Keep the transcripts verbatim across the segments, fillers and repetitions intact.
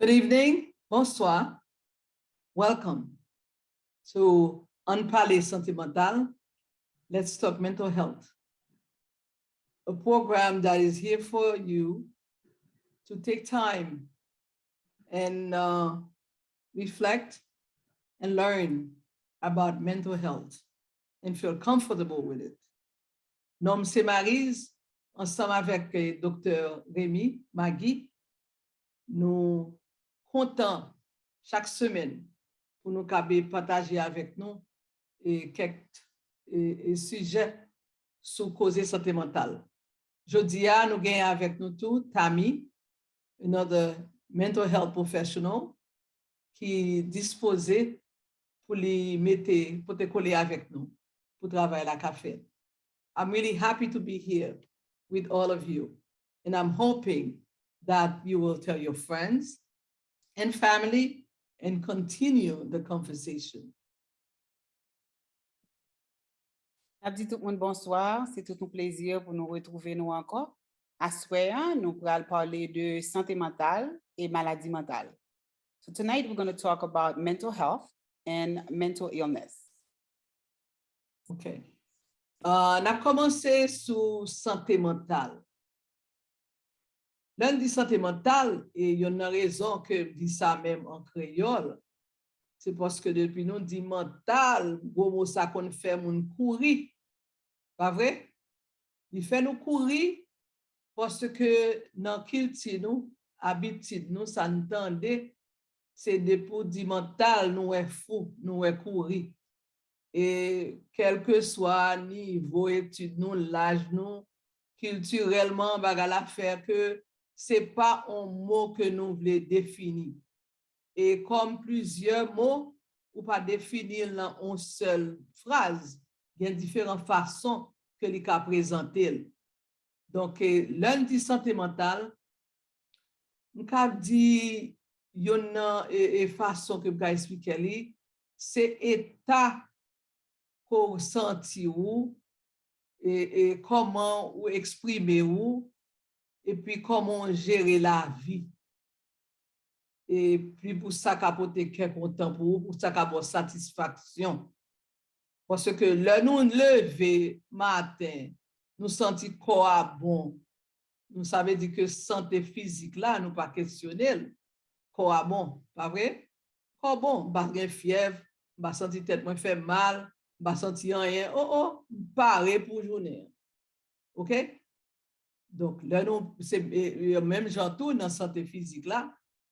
Good evening, bonsoir. Welcome to Ann Pale Sante Mantal. Let's talk mental health. A program that is here for you to take time and uh, reflect and learn about mental health and feel comfortable with it. Non m se Maryse, ansanm avèk eh, Doktè Remy Magui, nou kontan chak semèn pou nou kabe pataje avèk nou eh, kèk eh, eh, sijè sou koze sante mantal. Jodi a, nou genyen avèk nou tou Tami, another mental health professional, ki dispoze pou li mete pote kole avèk nou pou travay la ka fèt. I'm really happy to be here with all of you, and I'm hoping that you will tell your friends and family and continue the conversation. N ap di tout moun bonswa. Se tout yon plezi pou nou retwouve nou ankò. Aswè a, nou pral pale de sante mantal e maladi mantal. So tonight we're going to talk about mental health and mental illness. Ok. Uh, n ap kòmanse sou sante mantal. Lè n di sante mantal, e yonn nan rezon ke m di sa menm an kreyòl, se paske depi nou di mantal, gwo mo sa konn fè moun kouri. Pa vre? Li fè nou kouri paske nan kilti nou, abitid nou, sa n tande, se depi w di mantal, nou wè fou, nou wè kouri. E kèlkeswa nivo etid nou, laj nou, kiltirèlman, bagay la fè ke se pa yon mo ke nou vle defini. E kòm plizyè mo, ou pa defini l nan yon sèl fraz, gen diferan fason ke li ka prezante l. Donk, eh, lè n di sante mantal, m ka di yonn nan e, e fason ke m ka eksplike li, se eta ke w santi w, e, e kòman ou eksprime w, epi kòman w jere lavi. Epi pou sa ka pote kè kontan pou ou, pou sa ka ba w satisfaksyon. Paske lè nou leve maten, nou santi kò a bon, nou sa vle di ke sante fizik la, nou pa kesyone l. Kò a bon, pa vre? Kò bon, m pa gen fyèv, m pa santi tèt mwen fè m mal, m pa santi anyen. O, o, m pare pou jounen an. Oke? Donk, lè nou, se e, e, menm jan tou nan sante fizik la,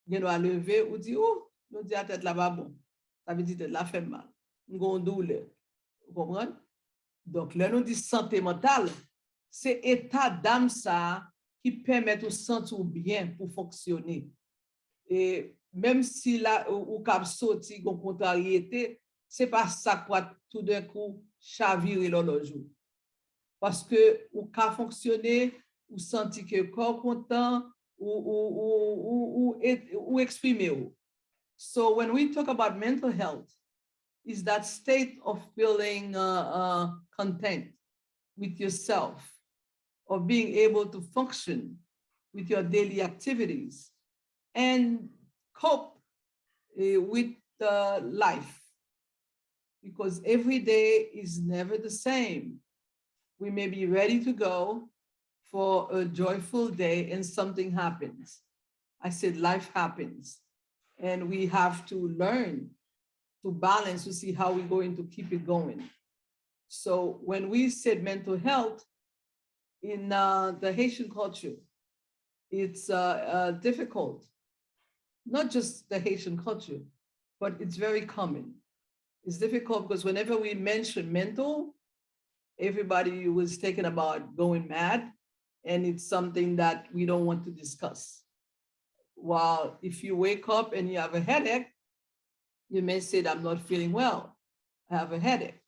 gen dwa leve, ou di, ou, jodi a tèt la pa bon. Sa vle di tèt la fè m mal. M gen yon doulè. Ou konprann? Donk, lè nou di sante mantal, se eta dam sa a ki pèmèt ou santi w byen pou fonksyone. E menm si la ou, ou kab soti gon kontraryete, se pa sa k pral toudenkou chavire lòlòj ou. Paske ou ka fonksyone, ou santi ke kò w kontan, ou, ou, ou, ou, ou, ou eksprime w. So when we talk about mental health, is that state of feeling uh, uh, content with yourself, of being able to function with your daily activities and cope uh, with uh, life. Because every day is never the same. We may be ready to go for a joyful day and something happens. I said life happens. And we have to learn to balance to see how we're going to keep it going. So when we said mental health, in uh, the Haitian culture, it's uh, uh, difficult. Not just the Haitian culture, but it's very common. It's difficult because whenever we mention mental, everybody was thinking about going mad, and it's something that we don't want to discuss. While if you wake up and you have a headache, you may say, "I'm not feeling well. I have a headache."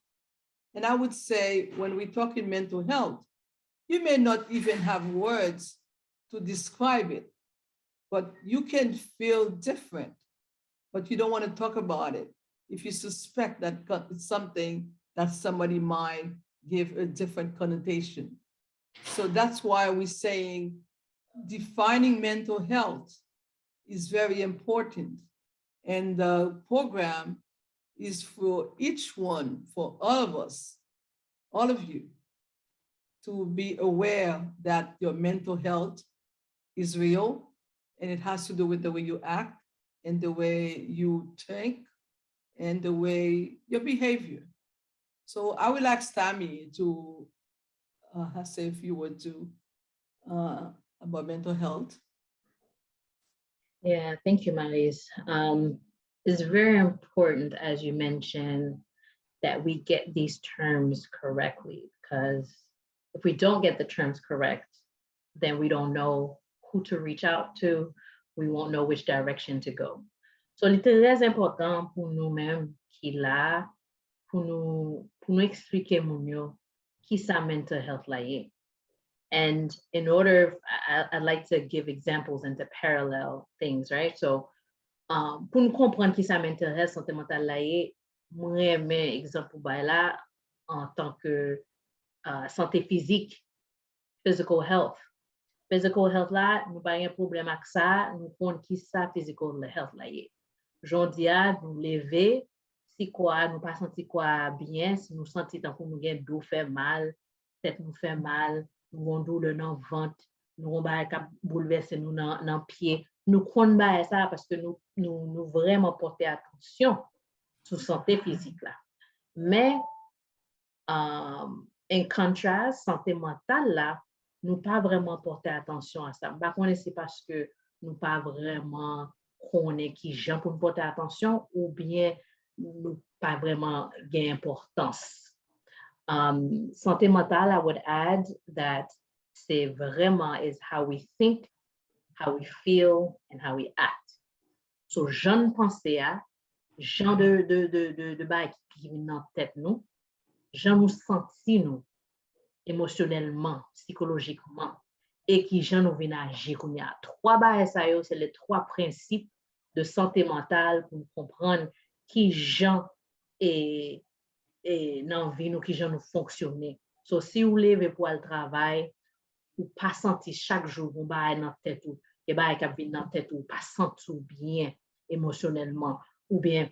And I would say, when we talk in mental health, you may not even have words to describe it, but you can feel different, but you don't want to talk about it if you suspect that co- it's something that somebody might give a different connotation. So that's why we're saying defining mental health is very important. And the program is for each one, for all of us, all of you, to be aware that your mental health is real, and it has to do with the way you act and the way you think and the way your behavior. So I will ask Tammy to uh, say a few words to uh, about mental health. Yeah, thank you, Maris. Um, it's very important, as you mentioned, that we get these terms correctly, because if we don't get the terms correct, then we don't know who to reach out to, we won't know which direction to go. So, li trè enpòtan pou nou menm ki la, pou nou, pou nou eksplike moun yo ki sa mental health la ye. And in order, I, I'd like to give examples and to parallel things, right? So, um, pou nou konprann ki sa mental health, sante mantal la ye, mwen renmen egzanp ou bay la an tan ke uh, sante fizik, physical health. Physical health la, nou pa gen pwoblèm ak sa, nou konn ki sa physical health la ye. Jodi a, nou leve, si kò a, nou pa santi kò a byen, si nou santi tankou nou gen do fè mal, tèt nou fè mal, nou gen doulè nan vant, nou gen bagay k ap boulvèse nou nan, nan pye. Nou konn bagay sa paske nou, nou, nou vrèman pòte atansyon sou sante fizik la. Men, um, in contrast, sante mantal la, nou pa vrèman pòte atansyon a sa. M pa konnen si paske nou pa vrèman konnen ki jan pou n pòte atansyon oubyen nou pa vrèman gen enpòtans. Um, sante mantal, I would add that se vrèman is how we think, how we feel, and how we act. So, jan n panse a, jan de, de, de, de, de bagay ki vin nan tèt nou, jan nou santi nou emosyonèlman, sikolojikman, e ki jan nou vin aji kounye a. Twa bagay sa yo, se le twa prensip de sante mantal pou nou konprann ki jan e, e nan vi nou, ki jan nou fonksyone. So, si ou leve pou al travay, ou pa santi chak jou yon bagay nan tèt ou, gen bagay k ap vin nan tèt ou, ou pa santi w byen emosyonèlman, oubyen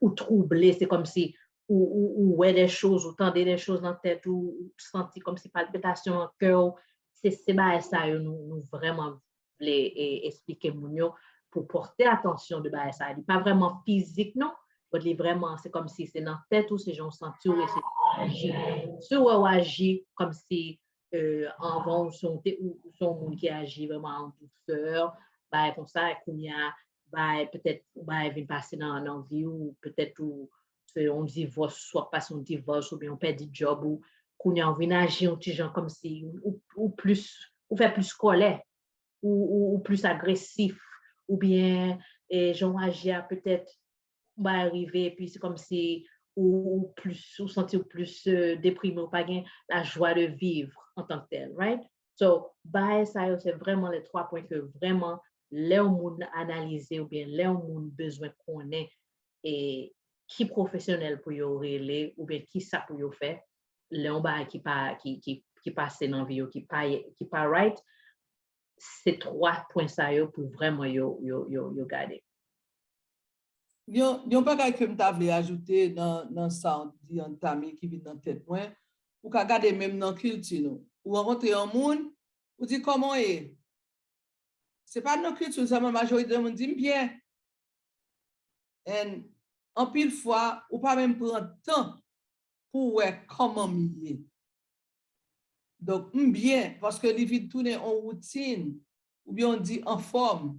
ou twouble, se kòmsi ou, ou, ou wè de choz, ou tande de choz nan tèt ou, ou santi kòmsi palpitasyon nan kè w, se, se bagay sa yo nou, nou vrèman vle e, eksplike moun yo pou pòte atansyon de bagay sa. Li pa vrèman fizik non, but li vrèman, se kòmsi se nan tèt ou, se jan w santi w e se jan w aji. Si w wè w aji kòmsi euh, anvan ou se yon, ou se yon moun ki aji vrèman an dousè, bagay konsa, kounye a, bagay, petèt, bagay vin pase nan, nan vi ou, petèt ou se yon divòs, swa pase yon divòs, oubyen ou pèdi djòb ou, kounye a, ou vin aji yon ti jan kòmsi ou, ou plis, ou fè plis kòlè, ou, ou, ou plis agresif, oubyen e, jan w aji a, petèt, bagay rive, epi se kòmsi ou, ou plis, ou santi w plis euh, deprime, ou pa gen la joie de vivre en tant que tel, right? So, bagay sa yo, se vrèman le twa pwen ke vrèman, lè yon moun analize oubyen lè yon moun bezwen konnen e ki pwofesyonèl pou yo rele oubyen ki sa pou yo fè, lè yon bagay ki pa, ki, ki, ki pase nan vi yo, ki pa, ki pa right, se twa pwen sa yo pou vrèman yo, yo, yo, yo gade. Yon, yon bagay ke m ta vle ajoute nan, nan sa w di an Tammy ki vin nan tèt mwen, ou ka gade menm nan kilti nou. Ou rankontre yon moun, ou di kòman w ye? Se pa nan kilti w sèlman majorite moun di m byen. And anpil fwa, ou pa menm pran tan pou w wè kòman m ye. Donk, m byen, paske li vin tounen yon woutin, oubyen w di anfòm,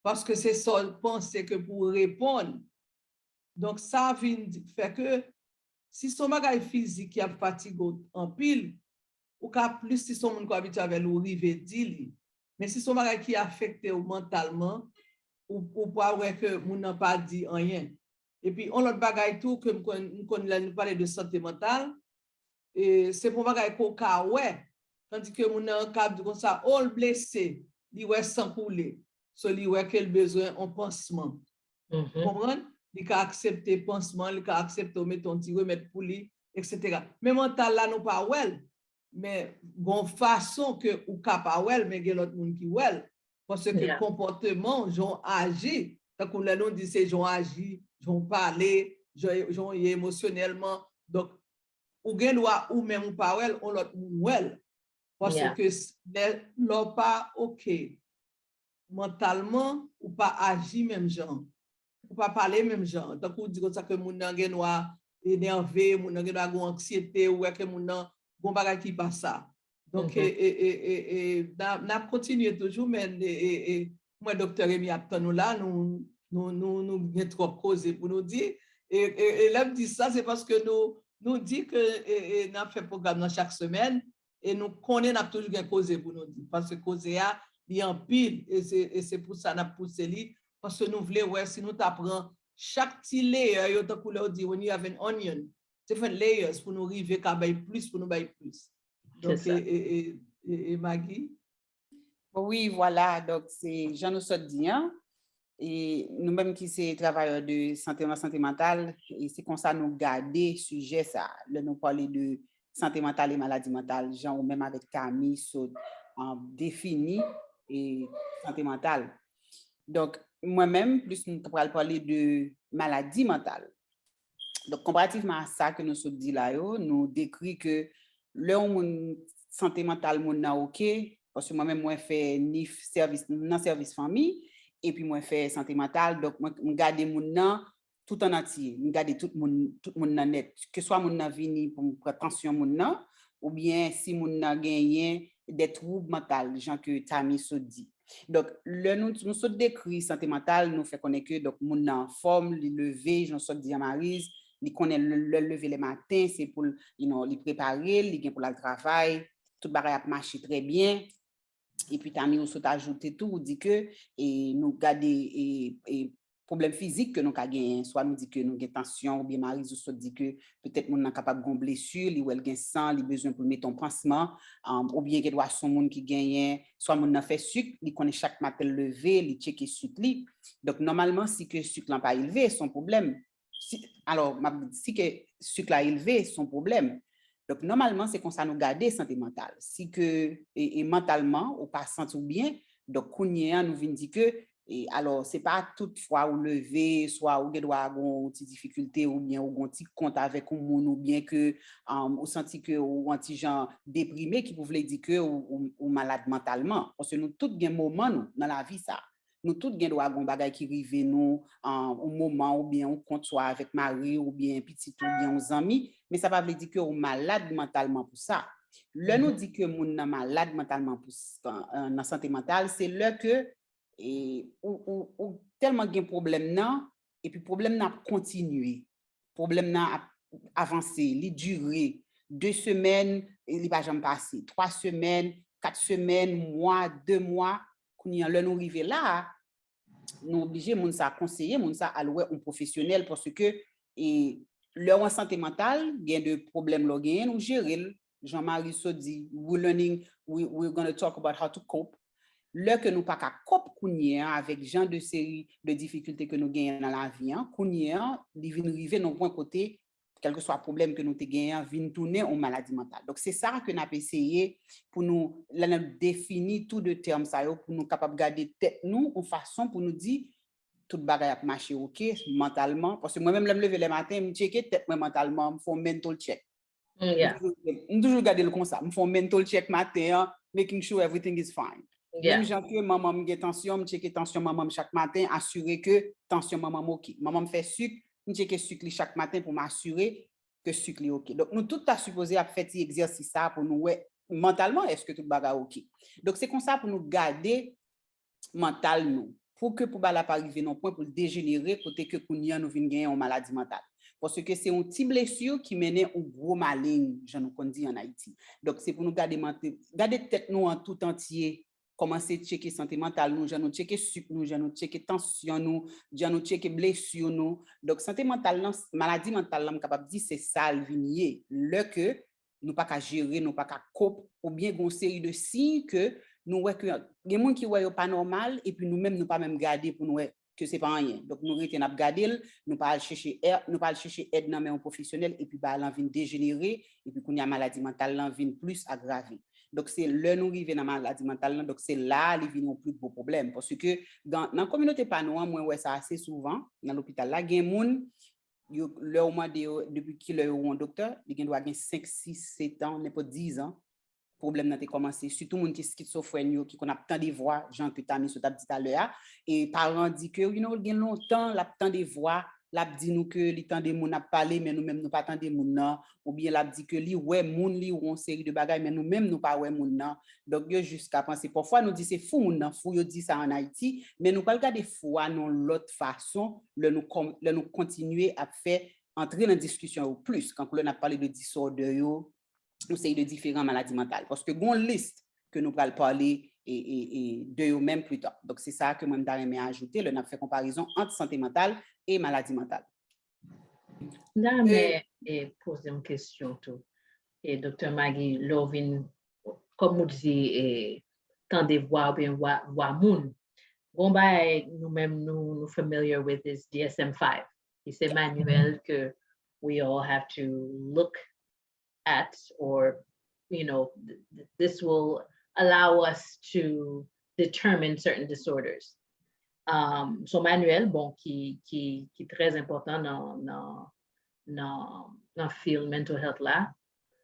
paske se sa w panse ke pou w reponn. Donk, sa vin fè ke Si se yon bagay fizik ki ap fatige w anpil, ou ka plis, si se yon moun ke w abitye avè l, ou rive di li. Men si se yon bagay ki afekte w mantalman, ou, ou pa wè ke moun nan pa di anyen. Epi, yon lòt bagay tou ke m konn, m konn lè nou pale de sante mantal, e, se pa yon bagay ke w ka wè. Tandike moun nan ka ap di konsa, o, l blese, li wè san koule. So, li wè ke l bezwen yon pansman. Konprann? Li ka aksepte pansman, li ka aksepte w mete yon ti remèd pou li, etsetera. Men mantal la, nou pa wè l. Men gon fason ke ou ka pa wè l, men gen lòt moun ki wè l. Paske konpòteman w, jan w aji, tankou lè nou di se jan w aji, jan w pale, jan, jan w ye emosyonèlman. Donk, ou gen dwa ou menm ou pa wè l, yon lòt moun wè l. Paske lè, lè w pa oke mantalman, ou pa aji menm jan. Ou pa pale menm jan. Tankou w di konsa ke moun nan gen dwa enève, moun nan gen dwa gen yon anksyete, ou wè ke moun nan gen yon bagay ki pa sa. Donk, e, e, e, e, e, n a, n ap kontinye toujou, men, e, e, e, mwen, Doktè Remy ap tann nou la, nou, nou, nou, nou gen twòp koze pou nou di. E, e, e lè m di sa, se paske nou, nou di ke, e, e, n ap fè pwogram nan chak semèn, e nou konnen n ap toujou gen koze pou nou di. Paske koze a, li anpil, e se, e se pou sa n ap pouse li, paske nou vle wè si nou ta pran chak ti layer yo, tankou lè w di, when you have an onion, different layers pou nou rive ka bay plis, pou nou bay plis. Donk, e, e, e, e, e Maggie? Wi, vwala. Donk, se jan nou sot di an, e nou menm ki se travayè de sante nan sante mantal, e se konsa nou gade sijè sa. Lè nou pale de sante mantal e maladi mantal, jan ou menm avèk Tami sot, um, defini e sante mantal. Donk, mwen menm, plis m pral pale de maladi mantal. Donk, konparativman a sa ke nou sot di la yo, nou dekri ke lè yon moun, sante mantal moun nan oke, paske mwen menm mwen fè ni sèvis, nan sèvis fanmi, epi mwen fè sante mantal, donk mwen, mwen gade moun nan tout an antye, mwen gade tout moun, tout moun nan nèt, keswa moun nan vini pou m pran tansyon moun nan, oubyen si moun nan genyen de twoub mantal, jan ke Tami sot di. Donk, lè nou, nou sot dekri sante mantal, nou fè konnen ke, donk, moun nan anfòm, li leve, jan sot di an Mariz, li konnen lè, lè l leve lè maten, se pou l, you know, li prepare l, li gen pou l al travay, tout bagay ap mache trè byen. Epi Tami, ou sot ajoute tou, ou di ke, e, nou gade, e, e, pwoblèm fizik ke nou ka genyen, swa nou di ke nou gen tansyon, oubyen Mariz ou sot di ke petèt moun nan kapab gen yon blesi, li wè l gen san, li bezwen pou l mete yon pansman, um, oubyen gen dwa se yon moun ki genyen, swa moun nan fè sik, li konnen chak maten l leve, li tcheke sik li. Donk, nòmalman, si ke sik lan pa elve, se yon pwoblèm. Si, alò, m ap di, si ke sik la elve, se yon pwoblèm. Donk, nòmalman, se konsa nou gade sante mantal. Si ke, e, e mantalman, ou pa santi w byen, donk, kounye a, nou vin di ke, e, alò, se pa tout fwa ou leve, swa ou gen dwa gen yon ti difikilte, oubyen ou gen yon ti kont avèk yon moun, oubyen ke, um, ou santi ke ou yon ti jan deprime, ki pou vle di ke ou, ou, ou malad mantalman. Paske nou tout gen moman nou nan lavi sa. Nou tout gen dwa gen yon bagay ki rive nou, an, yon moman oubyen yon kont swa avèk mari w oubyen pitit ou oubyen yon zanmi, men sa pa vle di ke ou malad mantalman pou sa. Lè nou di ke moun nan malad mantalman pou, s- an- an- nan sante mantal, se lè ke, e, ou, ou, ou tèlman gen pwoblèm nan, epi pwoblèm nan ap kontinye. Pwoblèm nan ap avanse, li dire de semèn, e li pa janm pase, twa semèn, kat semèn, mwa, de mwa, kounye an lè nou rive la a, nou oblije moun sa konseye, moun sa al wè yon pwofesyonèl, paske, e, lè w an sante mantal, gen de pwoblèm lè w genyen, nou jere l. Jan Mariz sot di, we learning, we, we're gonna talk about how to cope. Lè ke nou pa ka cope kounye a avèk jan de seri de difikilte ke nou genyen nan lavi an, kounye a, li vin rive nan yon pwen kote, kèlkeswa pwoblèm ke nou te genyen an, vin tounen yon maladi mantal. Donk, se sa ke n ap eseye pou nou, lè n ap defini tou de tèm sa yo, pou nou kapab gade tèt nou yon fason pou nou di, tout bagay ap mache oke, mantalman. Paske mwen menm, lè m leve lè maten, m tcheke tèt mwen mantalman, m fè yon mental check. M toujou, m toujou gade l konsa. M fè yon mental check maten an, making sure everything is fine. Menm jan ke manman m gen tansyon, m tcheke tansyon manman m chak maten, asire ke tansyon manman m oke. Manman m fè sik, m tcheke sik li chak maten pou m asire ke sik li oke. Donk, nou tout ta sipoze ap fè ti egzèsis sa pou nou wè mantalman èske tout bagay oke. Donk, se konsa pou nou gade mantal nou. Pou ke pou bagay la pa rive nan pwen pou l dejenere kote ke kounye an nou vin genyen yon maladi mantal. Paske se yon ti blesi ki mennen yon gwo maleng, jan nou konn di an Ayiti. Donk, se pou nou gade, gade tèt nou an tout antye, kòmanse tcheke sante mantal nou, jan nou tcheke sik nou, jan nou tcheke tansyon nou, jan nou tcheke blesi nou. Donk, sante mantal lan, maladi mantal lan, m kapab di se sa l vin ye. Lè ke nou pa ka jere, nou pa ka kop, oubyen gen yon seri de siy ke nou wè ke gen moun ki wè yo pa nòmal, epi nou menm nou pa menm gade pou nou wè ke se pa anyen. Donk nou rete n ap gade l, nou pa al chèche è-, nou pa al chèche èd nan men yon pwofesyonèl, epi bagay lan vin dejenere, epi kounye a maladi mantal lan vin plis agrave. Donk se lè nou rive nan maladi mantal lan, donk se la a li vin yon pli gwo pwoblèm. Paske nan, nan kominote pa nou an, mwen wè sa ase souvan, nan lopital la, gen moun, yo, lè ou mande yo depi kilè yo wè yon doktè, li gen dwa gen senk, sis, sèt an, nenpòt diz an, pwoblèm nan te kòmanse. Sitou moun ki eskitsofrèn yo, ki konn ap tande vwa, jan ke Tami sot ap di talè a. E paran an di ke, you know, gen lontan l ap tande vwa, l ap di nou ke li tande moun ap pale, men nou menm nou pa tande moun nan. Oubyen l ap di ke li wè moun, li wè yon seri de bagay, men nou menm nou pa wè moun nan. Donk yo jiska panse, pafwa nou di se fou moun nan fou, yo di sa an Ayiti, men nou pral gade fou a nan yon lòt fason, lè nou kòm-, lè nou kontinye ap fè antre nan diskisyon yo plis, kankou lè n ap pale de disorder yo, yon seri de diferan maladi mantal. Paske gen yon lis ke nou pral pale e, e, e de yo menm pli ta. Donk se sa ke mwen m ta renmen ajoute lè n ap fè konparezon ant sante mantal e maladi mantal. M ta renmen e, poze yon kesyon tou. E Doktè Maggie, lè w vin, kòm ou di, e, tande vwa oubyen vwa, vwa moun, gon bagay nou menm nou, nou familiar with is D S M five. Ki se manyèl ke we all have to look at, or, you know, th- th- this will allow us to determine certain disorders. Um, se yon manyèl, bon, ki, ki, ki trè enpòtan nan, nan, nan, nan field mental health la,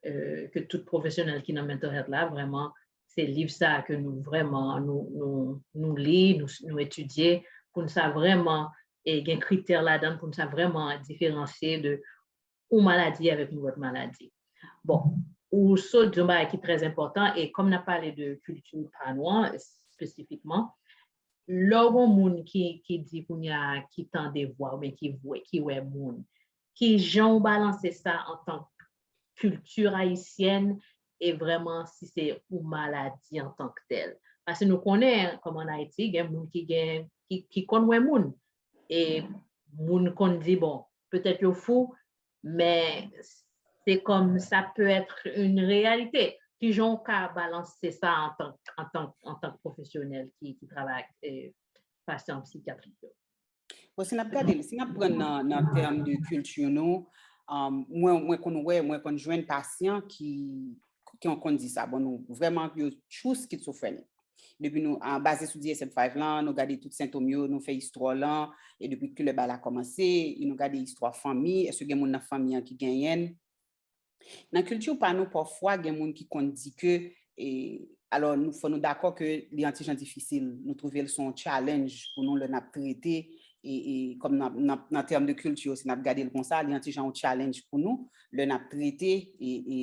euh, ke tout pwofesyonèl ki nan mental health la, vrèman, se liv sa a ke nou vrèman, nou, nou, nou li, nou, nou etidye, pou n sa vrèman, e gen kritè ladan, pou n sa vrèman diferansye de yon maladi avèk yon lòt maladi. Bon, ou sot di yon bagay ki trè enpòtan, e kòm n ap pale de kilti pa nou an espesifikman, lè w gen moun ki, ki di kounye a, ki tande vwa oubyen ki vwè, ki wè moun, ki jan w balanse sa antan k kilti ayisyèn e vrèman si se yon maladi antanktèl? Paske nou konnen, kòm an Ayiti, gen moun ki gen, ki, ki konn wè moun. E moun konn di, bon, petèt yo fou, men se kòm sa peut être une réalité. Kijan w ka balanse sa antan, antan, antan k pwofesyonèl ki, ki travay ak e, pasyan psikyatrik yo? Bon, si n ap gade, si n ap pran nan, nan tèm de kilti nou, um, mwen, mwen konn wè, mwen konn jwenn pasyan ki, ki konn di sa. Bon, nou, vrèman, yo tjou skizofrenik. Depi nou, ah, baze sou D S M five lan, nou gade tout sentòm yo, nou fè istwa lan, e depi kilè bagay la kòmanse, e nou gade istwa fanmi, èske gen moun nan fanmi an ki genyen l? Nan kilti pa nou, pafwa, gen moun ki konn di ke, e, alò, nou, fò nou dakò ke li yon ti jan difisil. Nou twouve l se yon challenge pou nou lè n ap trete, e, e, kòm nan, nan, nan tèm de kilti, si n ap gade l konsa, li yon ti jan yon challenge pou nou lè n ap trete, e, e,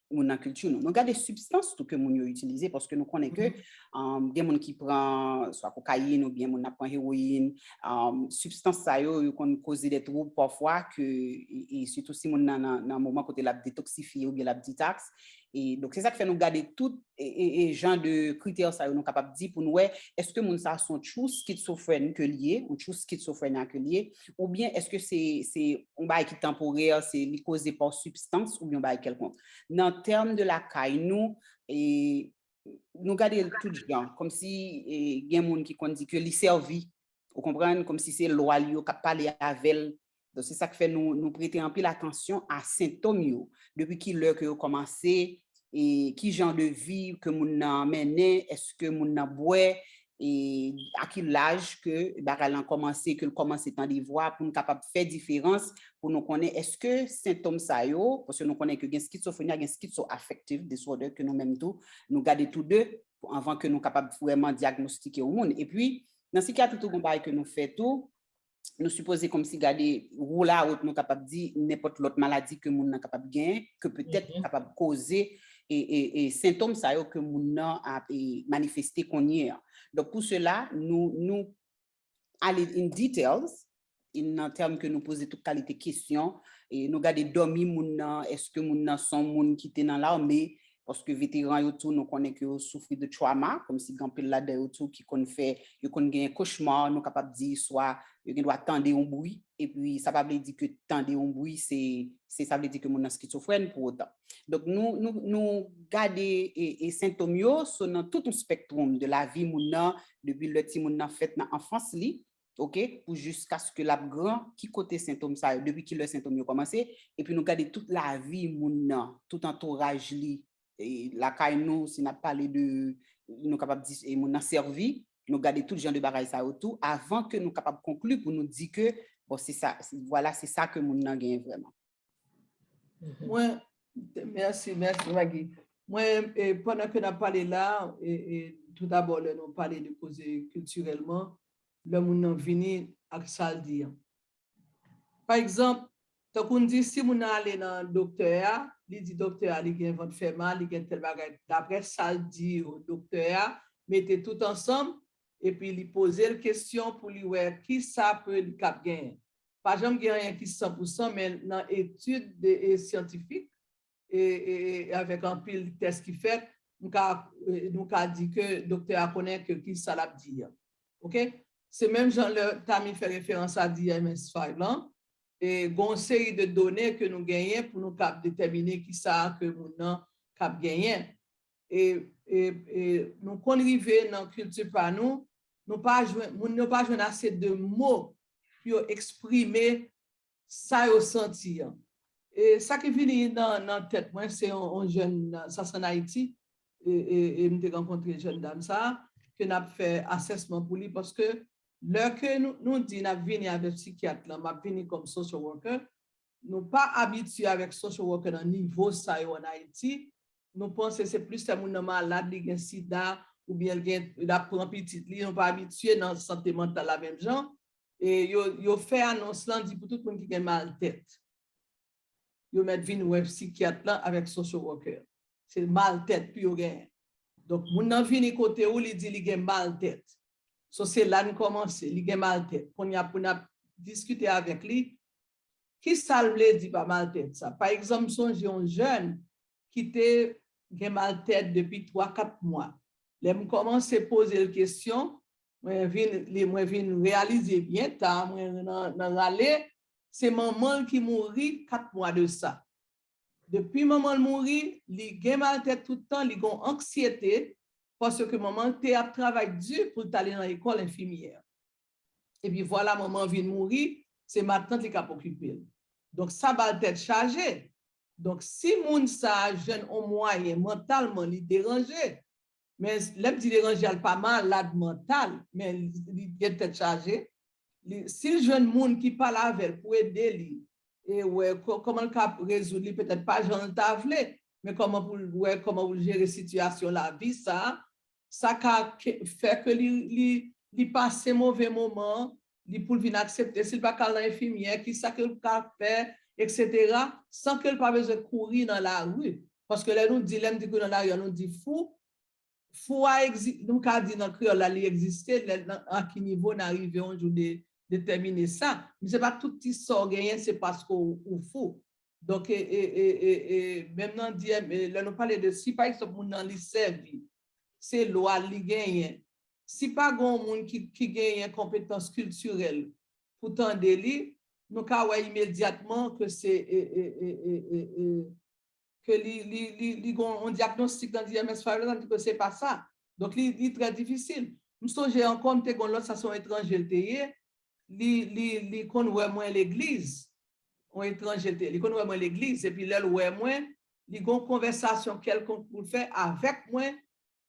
moun nan kilti nou. Nou gade sibstans tou ke moun yo itilize, paske nou konnen ke, um, gen moun ki pran swa kokayin oubyen moun ap pran hewoyin, um, sibstans sa yo, yo konn koze de twoub pafwa ke, e, e sitou si moun nan, nan, nan moman kote l ap detoksifye oubyen l ap detox. E donk, se sa k fè nou gade tout e, e, e jan de kritè sa yo nou kapab di pou nou wè, èske moun sa se yon true schizophrenic ke l ye, yon true schizophrenia ke l ye, oubyen èske se, se yon bagay ki tanporè, se li koze pa sibstans oubyen yon bagay kèlkonk. Nan tèm de lakay nou, e, nou gade l tout jan, kòmsi, e, gen moun ki konn di ke li sèvi, ou konprann, kòmsi se lwa li yo k ap pale avè l. Donk, se sa k fè nou, nou prete anpil atansyon a sentòm yo. Depi ki lè ke yo kòmanse, e ki jan de vi ke moun nan mennen, èske moun nan bwè, e a ki laj ke bagay lan kòmanse, ke l kòmanse tande vwa, pou n kapab fè diferans, pou nou konnen èske sentòm sa yo, paske nou konnen ke gen skizofreni, gen schizoaffective disorder, ke nou menm tou, nou gade tou de, anvan ke nou kapab vrèman dyagnostike yon moun. Epi, nan sikyatri tou, gon bagay ke nou fè tou, nou sipoze kòmsi gade rule out, nou kapab di, nenpòt lòt maladi ke moun nan kapab genyen, ke petèt kapab koze e, e, e sentòm sa yo ke moun nan ap, e, manifeste kounye a. Donk, pou sela, nou, nou ale in details, E nan tèm ke nou poze tout kalite kesyon, e nou gade dòmi moun nan, èske moun nan se yon moun ki te nan lame, paske veteran yo tou, nou konnen ke yo soufri de trauma, kòmsi gen anpil ladan yo tou ki konn fè, yo konn genyen kochma, nou kapab di, swa yo gen dwa tande yon bri, epi sa pa vle di ke tande yon bri, se, se sa vle di ke moun nan skizofrèn pou otan. Donk, nou, nou, nou gade e, e sentòm yo, so nan tout yon spectrum de lavi moun nan, depi lè timoun nan fèt nan anfans li, ok, pou jiskaske l ap gran, ki kote sentòm sa yo, depi ki lè sentòm yo kòmanse, epi nou gade tout lavi moun nan, tout antouraj li, e lakay nou, si n ap pale de, nou kapab di, e moun nan sèvi, nou gade tout jan de bagay sa yo tou, avan ke nou kapab konkli pou nou di ke, bon, se sa, se, vwala, se sa ke moun nan genyen vrèman. Mwen, mèsi, mèsi, Maggie. Mwen, e, pandan ke n ap pale la, e, e, tou dabò, lè nou pale de koze kiltirèlman, lè moun nan vini ak sa l di an. Pa egzanp, tankou n di, si moun nan ale nan doktè a, li di doktè a li gen vant fè mal, li gen tèl bagay, daprè sa l di yo, doktè a mete tout ansanm, epi li poze l kesyon pou li wè ki sa pe li k ap genyen. Pa janm gen anyen ki san pou san, men nan etid de, e, syantifik, e, e, e avèk anpil tès ki fèt, m ka, e, nou ka di ke doktè a konnen ke ki sa l ap di an. Ok? Se menm jan lè Tami fè referans a D M S five lan, e gon seri de done ke nou genyen pou nou kab detèmine ki sa ke moun nan kab genyen. E, e, e nou konn rive nan kilti pa nou, nou pa jwenn, moun yo pa jwenn ase de mo pou yo eksprime sa yo santi an. E sa ki vini nan, nan tèt mwen, se yon, yon jèn, sa se ann Ayiti, e, e, e m te rankontre jèn dam sa a, ke n ap fè asèsman pou li, paske lè ke nou, nou di n ap vini avèk sikyat lan, m ap vini kòm social worker, nou pa abitye avèk social worker nan nivo sa yo ann Ayiti, nou panse se plis lè moun nan malad, li gen sida, oubyen l gen, l ap pran pitit li, nou pa abitye nan sante mantal la menm jan. E yo, yo fè anons lan, di pou tout moun ki gen mal tèt, yo mèt vin wè sikyat lan avèk social worker. Se mal tèt pou yo genyen. Donk, moun nan vini kote ou, li di li gen mal tèt. So, se la n kòmanse, li gen mal tèt. Kounye a, pou n ap diskite avèk li, ki sa l vle di pa mal tèt sa? Pa egzanp, m sonje yon jèn ki te gen mal tèt depi twa, kat mwa. Lè m kòmanse poze l kesyon, mwen vin, li, mwen vin reyalize byen ta, mwen nan, nan rale, se manman l ki mouri kat mwa de sa. Depi manman l mouri, li gen mal tèt tout tan, li gon anksyete, paske manman l te ap travay di pou l t ale nan lekòl enfimyè. Epi vwala, manman vin mouri, se matant li k ap okipe l. Donk, sa ba l tèt chaje. Donk, si moun sa a jwenn on mwayen mantalman li deranje, men lè m di deranje a, l pa malad mantal, men li, li gen tèt chaje, li, si l jwenn moun ki pale avè l pou ede li, e wè kò-, kòman l ka rezoud li, petèt pa jan l ta vle, men kòman pou l wè kòman pou l jere sitiyasyon lavi sa a, sa ka ke, fè ke li, li, li pase move moman an, li pou l vin aksepte. Si l pa ka al nan enfimyè, ki sa ke l ka fè, etsetera, san ke l pa bezwen kouri nan lari. Paske lè nou di, lè m di kouri nan lari a, nou di fou, fou a egzi-, nou ka di nan kreyòl la, li egziste, lè, nan, a ki nivo n a rive yon jou de, detèmine sa. Men se pa tout ti sa w genyen, se paske w, ou fou. Donk, e, e, e, e, e, menm nan D M, e, lè nou pale de, si pa egzanp moun nan li sèvi, se lwa l li genyen. Si pa gen yon moun ki, ki genyen konpetans kiltirèl pou tande li, nou ka wè imedyatman ke se, e, e, e, e, e, e, ke li, li, li, li gon yon dyagnostik nan D M S five la, tandis ke se pa sa. Donk, li, li trè difisil. M sonje ankò, m te gon lòt, sa se yon etranje l te ye, li, li, li konn wè mwen legliz. Yon etranje l te ye, li konn wè mwen legliz, epi lè l wè mwen, li gon konvèsasyon kèlkonk pou l fè avèk mwen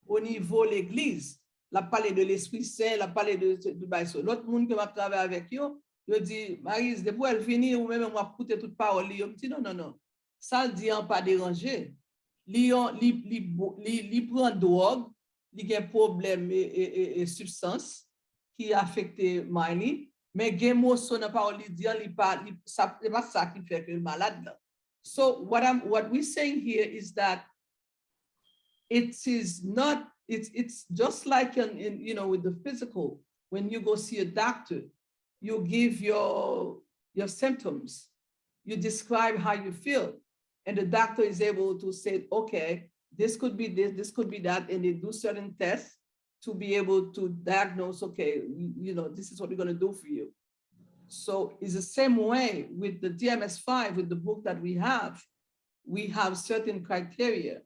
o nivo legliz. L ap pale de Lespri Sen, l ap pale de, de bagay sa. Lòt moun ke m ap travay avèk yo, yo di, Maryse, depi w wè l vini, ou menm w ap koute tout pawòl li yo. M di, non, non, non. Sa l di an pa deranje. Li yon, li, li, bo-, li, li pran dwòg, li gen pwoblèm e, e, e, e sibstans ki afekte may li, men gen moso nan pawòl li di an, li pa, li, sa, se pa sa ki fè ke l malad la. So what I'm, what we saying here is that it is not, it's, it's just like in, in, you know, with the physical, when you go see a doctor, you give your your symptoms, you describe how you feel, and the doctor is able to say, okay, this could be this, this could be that, and they do certain tests to be able to diagnose, okay, you, you know, this is what we're going to do for you. So it's the same way with the D M S five, with the book that we have. We have certain criteria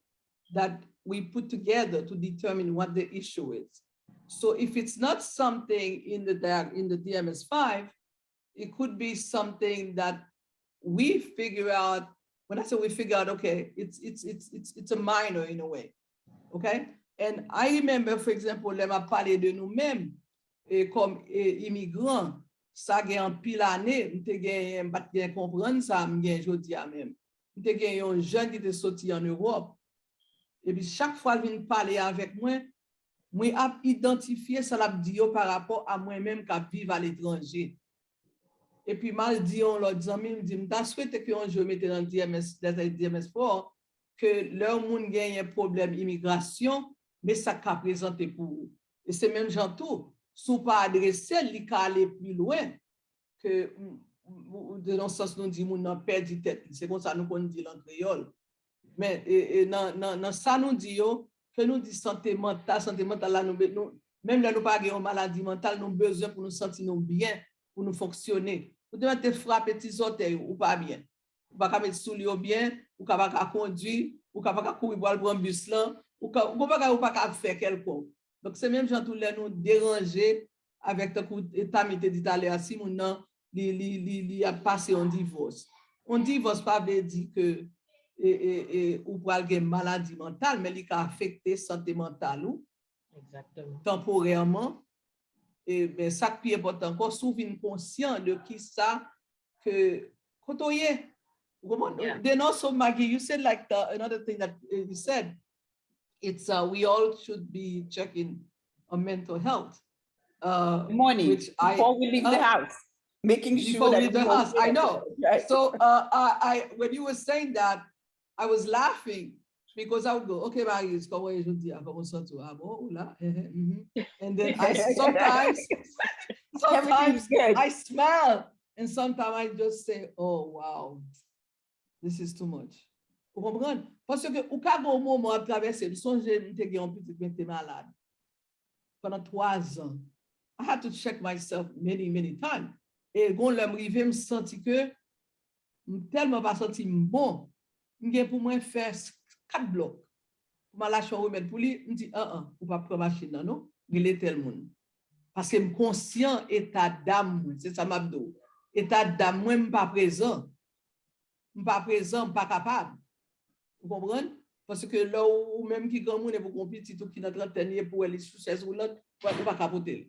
that we put together to determine what the issue is. So if it's not something in the diag- in the D M S five, it could be something that we figure out. When I say we figure out, okay, it's it's it's it's it's a minor in a way. Okay? And I remember, for example, lè m ap pale de nou menm, e, kòm, e, imigran, sa gen anpil ane, m te genyen, m pa t gen konprann sa m gen jodi a menm. M te gen yon jèn ki te soti an Ewòp. Epi chak fwa l vin pale avèk mwen, mwen ap idantifye sa l ap di yo pa rapò a mwen menm k ap viv aletranje. Epi m al di yon lòt zanmi, m di, m ta swete ke yon jou yo mete nan D M S, D M S four, ke lè yon moun genyen pwoblèm imigrasyon, men sa k ka prezante pou ou. E se menm jan tou, si w pa adrese l, li ka ale pi lwen ke, mm, mm, de nan sans nou di moun nan pèdi tèt li. Se konsa nou konn di l an kreyòl. Men, e, e, nan, nan, nan sa nou di yo, ke nou di sante mantal, sante mantal la, nou, be- nou, menm lè nou pa gen yon maladi mantal, nou bezwen pou nou santi nou byen, pou nou fonksyone. Ou te mèt te frape ti zòtèy ou, ou pa byen. Ou pa ka met soulye w byen, ou ka pa ka kondui, ou ka pa ka kouri pou al pran bis lan, ou ka, ou pa ka, ou pa ka fè kèlkonk. Donk, se menm jan tou lè nou deranje avèk, tankou Tami te di talè a, si moun nan, li, li, li, li ap pase yon divòs. Yon divòs pa vle di ke, e, e, e, ou pral gen maladi mantal, men li ka afekte sante mantal ou Exactement. Tanporèman. E, men sa k pi enpòtan ankò, si w vin konsyan de ki sa ke, kote w ye. Ou konprann? Yeah. Then also, Maggie, you said, like, the, another thing that, uh, you said, it's, uh, we all should be checking our mental health. Uh, Morning, which I- before we leave the uh, house, making sure before that we leave the we house, I okay. Know. Right. So, uh, I, I, when you were saying that, I was laughing because I would go, okay, Marise, kòman w ye jodi a? Kòman w santi w? Ah bon, ou la? Eh, eh, mhm. And then I sometimes, Everything sometimes is good. I smile and sometimes I just say, oh, wow, this is too much. Ou konprann? Paske ou ka gen yon moman ap travèse. M sonje m te gen yon pitit mwen ki te malad pandan twa zan. I had to check myself many, many times. E gon lè m rive, m santi ke m tèlman pa santi m bon, m gen pou mwen fè s- kat blòk. Pou m al achte yon remèd pou li, m di, an an, ou pa pran machin nan non, rele tèl moun. Paske m konsyan eta dam mwen, se sa m ap di w. Eta dam mwen, m pa prezan. M pa prezan, m pa kapab. Ou konprann? Paske lè ou, ou menm ki granmoun epi ou gon pitit ou ki nan trantèn li epi ou wè li sou chèz woulant, ou pa, ou pa ka pote l.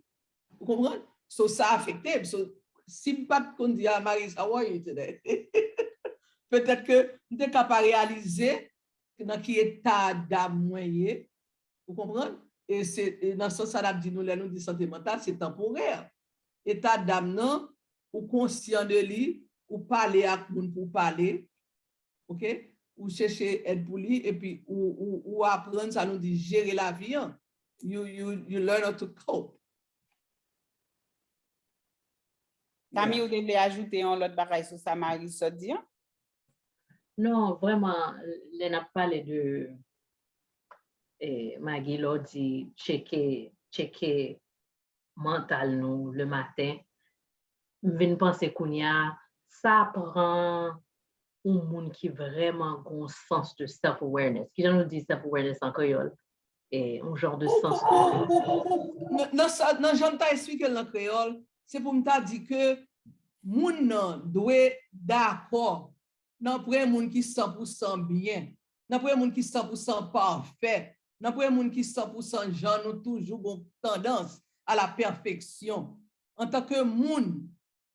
Ou konprann? So, sa afekte m. So, si m pa t konn di, ah, Marise, how are you today? Petèt ke m te ka pa reyalize nan ki eta dam mwen ye. Ou konprann? E se e nan sans sa n ap di nou lè nou di sante mantal, se tanporè. Eta dam nan, ou konsyan de li, ou pale ak moun pou w pale, ok? Ou chèche èd pou li, epi ou, ou, ou aprann sa nou di jere lavi an. You, you, you learn how to cope. Tami, ou te vle ajoute yon lòt bagay sou sa Marise sot di an? Non, vrèman, lè n ap pale de eh, Maggie, lè w di tcheke, tcheke mantal nou le maten, m vin panse kounye a, sa pran yon moun ki vrèman gen yon sans de self-awareness. Kijan nou di self-awareness an kreyòl? E, yon jan de Ou- sans ou- ou- ou- ou- nan- nan sa- nan jan m ta esplike l nan kreyòl, se pou m ta di ke moun nan dwe dakò nan pran moun ki san pou san byen, nan pran moun ki san pou san pafè, nan pran moun ki san pou san jan nou toujou gon tandans a la pèfeksyon. Antanke moun,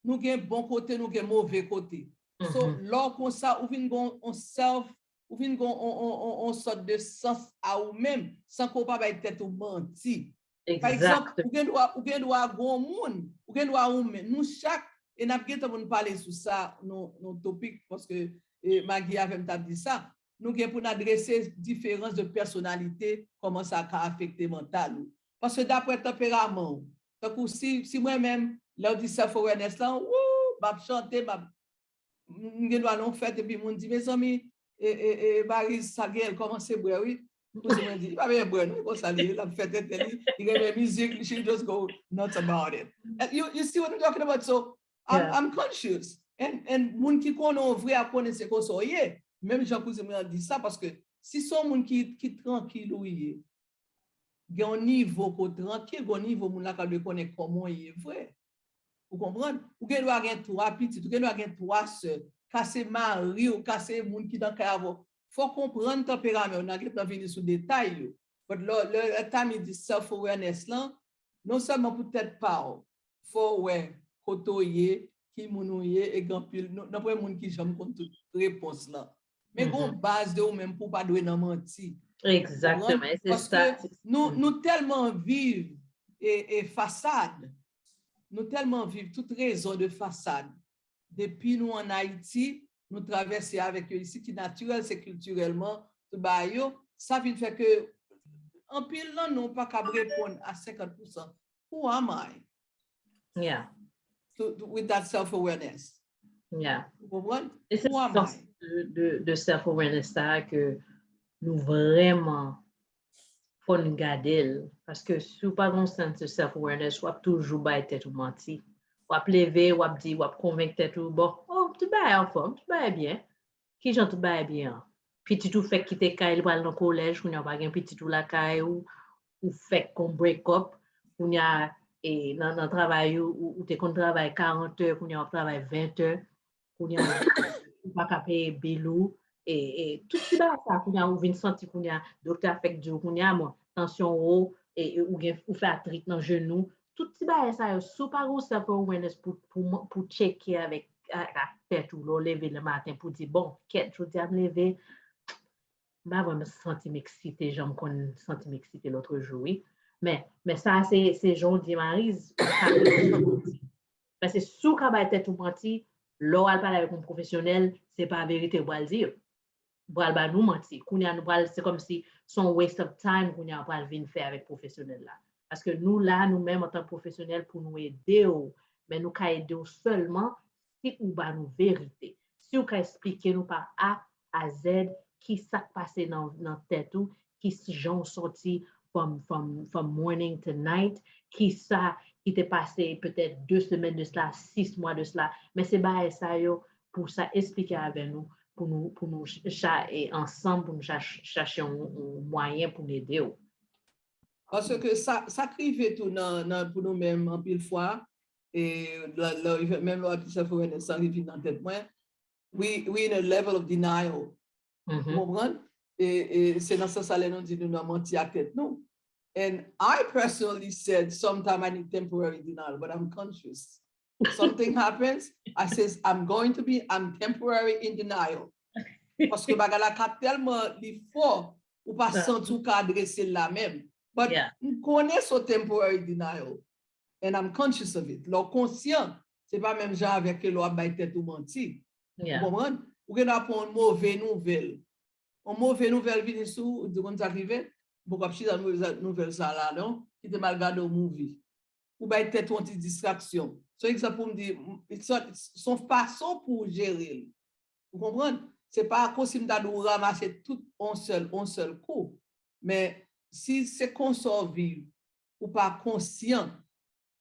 nou gen bon kote, nou gen move kote. So, Mhm. lè w konsa, ou vin gon on self, ou vin gon on, on, on, on sòt de sans a ou menm, san ke w pa bay tèt ou manti. Pa egzanp, Exact. Ou gen dwa, ou gen dwa gon moun, ou gen dwa ou menm. Nou chak, e n ap gentan pou n pale sou sa, nou, nou topik, paske eh, Maggie avè m t ap di sa, nou gen pou n adrese diferans de pèsonalite, kòman sa ka afekte mantal ou. Paske daprè tanperaman w, tankou si, si mwen menm, Lè w di self-awareness lan, wou, m ap chante, m ap m gen dwa nan yon fèt epi moun di, mezanmi, e, e, e, Maryse, sa gen, l kòmanse bwè, wi. Kote mwen di, li pa bezwen bwè, non, e konsa li ye, l ap fè tenten li, li renmen mizik, she just go nuts about it. And you, you see what I'm talking about? So, I'm, Yeah. I'm conscious. And, and moun ki konnen w vre ap konnen se konsa w ye. Menm jan kouzin mwen an di sa, paske si se yon moun ki, ki trankil ou ye, gen yon nivo ke w trankil, gen yon nivo moun la ka dwe konnen kòman w ye vre. Ou konprann? Ou gen dwa gen twa pitit, ou gen dwa gen twa sè, ka se mari w, ka se moun ki nan kay avè w. Fò w konprann tanperaman yo, n a gentan vini sou detay yo. But lè, lè, lè Tami di self-awareness lan, non sèlman pou tèt pa w, fò w wè kote w ye, ki moun ou ye, e gen anpil, n, n ap wè moun ki janm konn tout repons lan. Men gen yon baz de ou menm pou w pa dwe nan manti. Egzakteman. E se Paske sa. nou, nou tèlman viv e, e fasad, nou tèlman viv tout rezon de fasad. Depi nou ann Ayiti, nou travèse avèk yo isi, ki natirèl, se kiltirèlman, tout bagay yo, sa vin fè ke anpil nan nou pa kab reponn a senkant pousan. Who am I? Yeah. To, to, with that self-awareness. Yeah. Ou konprann? E se Who am sans I? de, de, de self-awareness sa ke nou vrèman fò n gade l. Paske si w pa gen yon sense de self-awareness, w ap toujou bay tèt ou manti. W ap leve, w ap di, w ap konvenk tèt ou, bon, oh, tout bagay anfòm, tout bagay byen. Kijan tout bagay byen an? Pitit ou fèk kite kay, li pral nan kolèj, kounye a w pa gen pitit ou lakay ou, ou fèk gon break up, kounye a, e, nan, nan travay ou, ou, ou te konn travay karant è, kounye a w ap travay ven è, kounye a ou pa ka peye bil ou, e, e tout ti bagay sa, kounye a ou vin santi, kounye a doktè a fèk di w, kounye a, bon, tansyon wo, e, e ou gen, ou fè atrit nan jenou, tout ti bagay sa yo, si w pa gen self-awareness pou, pou, pou tcheke avèk, ak, ak tèt ou, lè w leve le maten pou di, bon, kèt, jodi a m leve, m pa vrèman santi m eksite, jan m konn santi m eksite lòt jou, wi. Men, men sa, se, se jan w di, Maryse, ou ka Paske si w ka bay tèt ou manti, lè w al pale avèk yon pwofesyonèl, se pa verite yo pral di yo. Yo pral ba nou manti. Kounye a nou pral, se kòmsi se yon waste of time kounye a w pral vin fè avèk pwofesyonèl la. Paske nou la, nou menm antan ke pwofesyonèl pou nou ede w, men nou ka ede w sèlman si ou ba nou verite. Si w ka eksplike nou pa A a Z ki sa k pase nan, nan tèt ou, ki s- jan w sòti from, from, from morning to night, ki sa ki te pase petèt de semèn de sila, sis mwa de sila. Men se bagay sa yo pou sa eksplike avè nou, pou nou, pou nou ch- cha, e ansanm, pou nou cha- chache yon, yon mwayen pou n ede w. Paske sa, sa k rive tou nan, nan, pou nou menm anpil fwa, e lè, lè, menm lè w ap di self-awareness, sa rive nan tèt mwen, we, we in a level of denial. Ou Mhm. konprann? E, e se nan sans sa lè nou di nou nan manti ak tèt nou. And I personally said, sometime I need temporary denial, but I'm conscious. Something happens, I says, I'm going to be, I'm temporary in denial. Paske bagay la ka tèlman li fò, ou pa Yeah. santi ou ka adrese l la menm. But Yeah. m konnen se temporary denial. And I'm conscious of it. Lè w konsyan, se pa menm jan avèk ke lè w ap bay tèt ou manti. Yeah. Ou konprann? Ou gen dwa pran yon move nouvèl. Yon move nouvèl vini sou ou, ou di konn sa k rive? Bon, w ap chita nouvèl sa, nouvèl sa la, non? Kite m al gade yon movie. Ou bay tèt ou yon ti distraksyon. Se yon egzanp pou m di, m- it's a- it's- se yon fason pou w jere l. Ou konprann? Se pa kòmsi m ta di w ranmase tout yon sèl, yon sèl kou. Men si se konsa w viv, ou pa konsyan,